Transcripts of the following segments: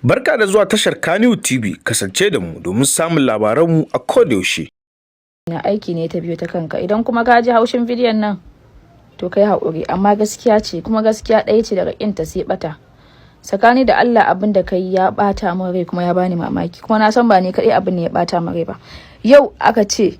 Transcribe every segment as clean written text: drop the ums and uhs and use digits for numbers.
Barka da zuwa tashar Kannywood TV. Kasance da mu domin samun labaranmu a kodayaushe. Na aiki ne ta biyo ta kanka. Idan kuma ka ji haushin bidiyon nan, to kai haƙuri, amma gaskiya ce, kuma gaskiya ɗaya ce, daga ƙinta sai ɓata. Tsakani da Allah, abin da kai ya ɓata min rai kuma ya bani mamaki, kuma na san ba ni kaɗai abin ne ya ɓata min rai ba. Yau aka ce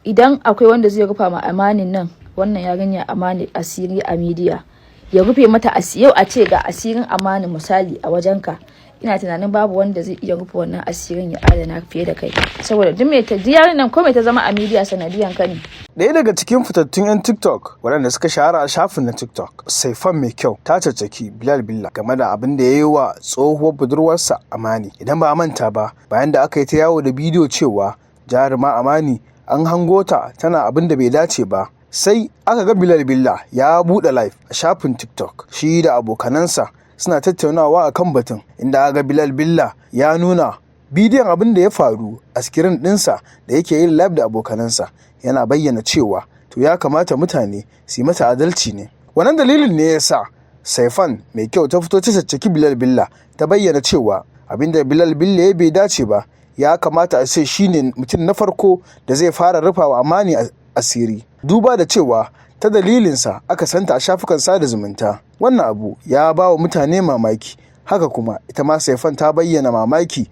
idan akwai wanda zai rufa ma Amanin nan, wannan yarinya Amani, asiri a media, ya rufe mata. Yau a ce ga asirin Amani misali a wajenka, ina tunanin babu wanda zai iya rufe wannan asirin ya adana fiye da kai, saboda duk mai ta yarin nan ko mai ta zama a media, sanadiyan ka ne. Ɗaya daga cikin fitattun 'yan TikTok waɗanda suka shahara a shafin na TikTok, Saifan Mai Kyau, ta caccaki Bilal Billa game da abin da ya yi wa tsohuwar budurwarsa Amani. Idan ba a manta ba, bayan da aka yi ta yawo da bidiyo cewa jaruma Amani an hango ta tana abin da bai dace ba, sai aka ga Bilal Billa ya buɗe live a shafin TikTok, shi da abokanansa suna tattaunawa a kan batun, inda aka ga Bilal Billa ya nuna bidiyon abin da ya faru a screen ɗinsa da yake yin live da abokanansa, yana bayyana cewa to ya kamata mutane su yi mata adalci ne. Wannan dalilin ne ya sa Saifan Mai Kyau ta fito ta caccaki Bilal Billa, ta bayyana cewa abin da Bilal Billa ya bai dace ba, ya kamata a ce shine mutum na farko da zai fara rufawa Amani asiri, duba da cewa ta dalilinsa aka santa a shafukan sada zumunta. Wannan abu ya ba wa mutane mamaki, haka kuma ita ma Saifan ta bayyana mamaki.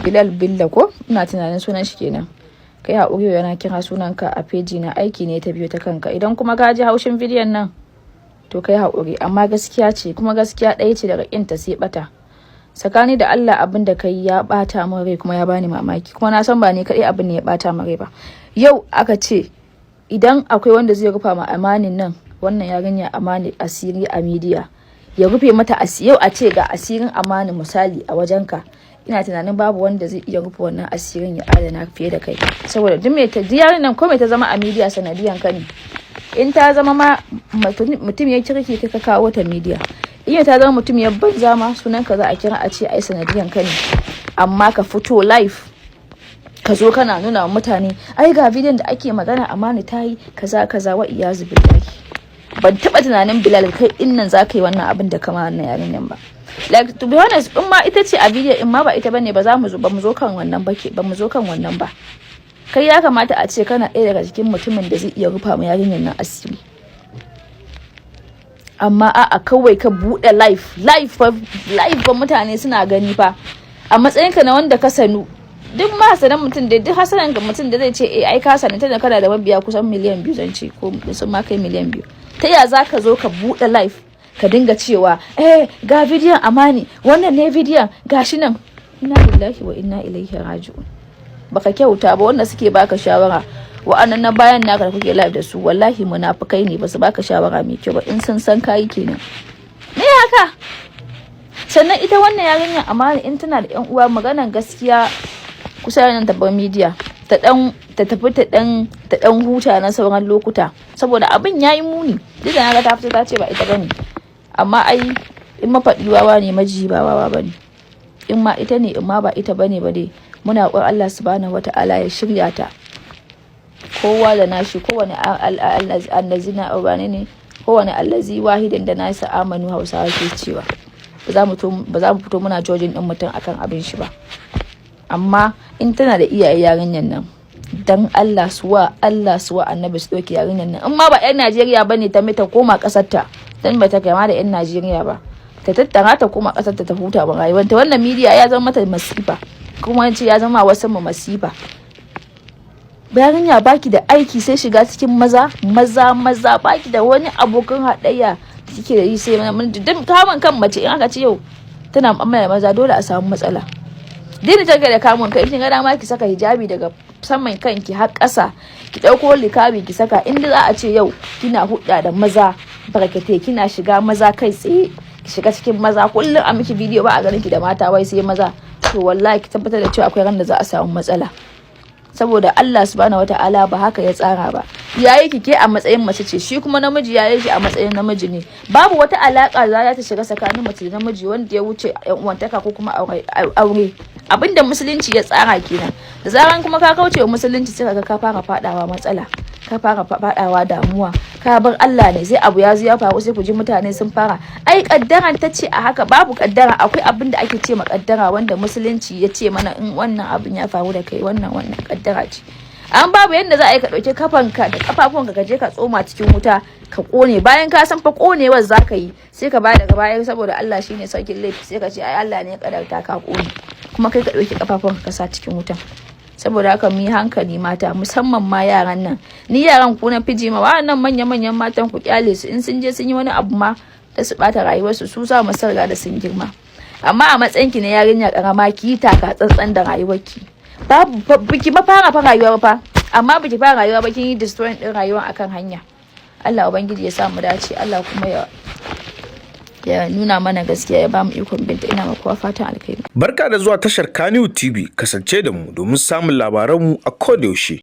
Bilal Billa, ko ina tunanin sunan shi kenan, kai haƙuri, yana kira sunanka a page na, aiki ne ta biyo ta kanka. Idan kuma ka ji haushin bidiyon nan, to kai haƙuri, amma gaskiya ce, kuma gaskiya ɗaya ce, daga ƙinta sai ɓata. Tsakani da Allah, abin da kai ya ɓata min rai kuma ya bani mamaki, kuma na san ba ni kaɗai abin ne ya ɓata min rai ba. Yau aka ce idan akwai wanda zai rufa ma Amanin nan, wannan yarinya Amani, asiri a media, ya rufe mata. Yau a ce ga asirin Amani misali a wajenka, ina tunanin babu wanda zai iya rufe wannan asirin ya adana fiye da kai, saboda duk mai ta yarin nan ko mai ta zama a media, sanadiyan ka ne. In ta zama ma mutum ya kirki, kai ka kawo ta media. In ta zama mutum ya banza ma, sunan ka za a kira a ce ai sanadiyan ka ne. Amma ka fito live, ka zo kana nuna wa mutane, ai ga bidiyon da ake magana Amani ta yi kaza kaza, wa iyazu billahi. Ban taba tunanin Bilal kai din nan za ka yi wannan abin da kama wannan yarinyan ba. Like, to be honest, in ma ita ce a bidiyo, in ma ba ita bane, ba za mu zo ba mu zo kan wannan ba, ke ba mu zo kan wannan ba. Kai ya kamata a ce kana ɗaya daga cikin mutumin da zai iya rufa ma yarinyar nan asiri, amma a'a, kawai ka buɗe live, live fa, live fa, mutane suna gani fa. A matsayinka na wanda ka sanu, duk ma sanan mutum da duk hasanan ga mutum da zai ce eh, ai ka sani, tunda kana da mabiya kusan miliyan 2, zan ce ko sun ma kai miliyan 2, ta ya za ka zo ka buɗe live ka dinga cewa eh, ga bidiyon Amani, wannan ne bidiyon, gashi nan? Inna lillahi wa inna ilaihi raji'un. Baka kyauta ba. Wanda suke baka shawara, wa'annan na bayan naka da kuke live da su, wallahi munafukai ne, basu baka shawara mai kyau ba. In sun san kayi kenan, me haka? Sannan ita wannan yarinyar Amani, in tana da yan uwa, maganan gaskiya, kusa nan ta bar media, ta dan ta tafi ta dan huta na sauran lokuta, saboda abin yayi muni. Duk da naga ta fito ta ce ba ita bane, amma ai in mafaɗi wawa ne, maji ba wawa bane. In ma ita ne, in ma ba ita bane ba dai, muna roƙon Allah Subhanahu wata'ala ya shirya ta. Kowa da nashi, kowane allazina wane ne, kowane allazi wahidin da nasa amanu, Hausawa ke cewa. Ba za mu fito muna judging din mutum akan abin shi ba, amma in tana da iyaye yarinyar nan, dan Allah suwa Allah suwa Annabi su ɗauki yarinyar nan. In ma ba 'yan Najeriya ba ne, ta ta koma ƙasar ta, dan ba ta kama da 'yan Najeriya ba. Ta tattara ta koma ƙasar ta, ta huta ba rayuwanta. Wannan media ya zama mata masifa, kuma ce ya zama wasu mu masifa. Yarinya, baki da aiki sai shiga cikin maza, maza, maza. Baki da wani abokan haɗayya da kike da yi sai duk kamun kan mace. In aka ce yau tana mu'amala da maza, dole a samu matsala. Dina take da kamun kai. Kin ga dama ki saka hijabi daga saman kanki har ƙasa, ki ɗauko likabi ki saka. Inda za a ce yau kina hudda da maza barkatai, kina shiga maza kai tsaye, ki shiga cikin maza kullum, a miki bidiyo ba a ganin ki da mata, wai sai maza, to wallahi ki tabbatar da cewa akwai ran da za a samu matsala, saboda Allah Subhanahu wata'ala ba haka ya tsara ba. Yayi ki ke a matsayin mace ce, shi kuma namiji yayi shi a matsayin namiji ne. Babu wata alaka za ta shiga tsakanin mace da namiji wanda ya wuce yan uwantaka ko kuma aure. Abinda Musulunci ya tsara kenan. Da zaran kuma ka kauce wa Musulunci, sai kaga ka fara fadawa matsala, ka fara fadawa damuwa. Ka bar Allah ne, sai abu ya zo ya faru, sai ku ji mutane sun fara, "Ai kaddaran ta ce a haka." Babu kaddara. Akwai abin da ake ce ma kaddara, wanda Musulunci ya ce mana in wannan abin ya faru da kai, wannan kaddara ce. An babu yadda za a yi ka ɗauki kafanka da kafafunka ka je ka tsoma cikin wuta ka kone, bayan ka san fa konewar za ka yi, sai ka bada daga baya, saboda Allah shine saukin laifi, sai ka ce, "Ai Allah ne ya kadarta ka kone." Kuma kai ka ɗauki kafafunka ka sa cikin wuta. Saboda haka mu yi hankali, mata, musamman ma yaran nan. Ni yaran ku na fiji ma, wa'annan manya manyan matan ku kyale su. In sun je sun yi wani abu ma da su bata rayuwarsu, su za mu riga da sun girma. Amma a matsayin ki na yarinya karama, ki yi taka tsantsan da rayuwarki. Babu biki ba fara fa rayuwa ba fa, amma biki fara rayuwa ba, kin yi destroying din rayuwar akan hanya. Allah Ubangiji ya sa mu dace. Allah kuma ya nuna mana gaskiya, ya bamu ikon binta. Ina makuwa fatan alkhairi. Barka da zuwa tashar Kaniwood TV. Kasance da mu domin samun labaranmu a kodayaushe.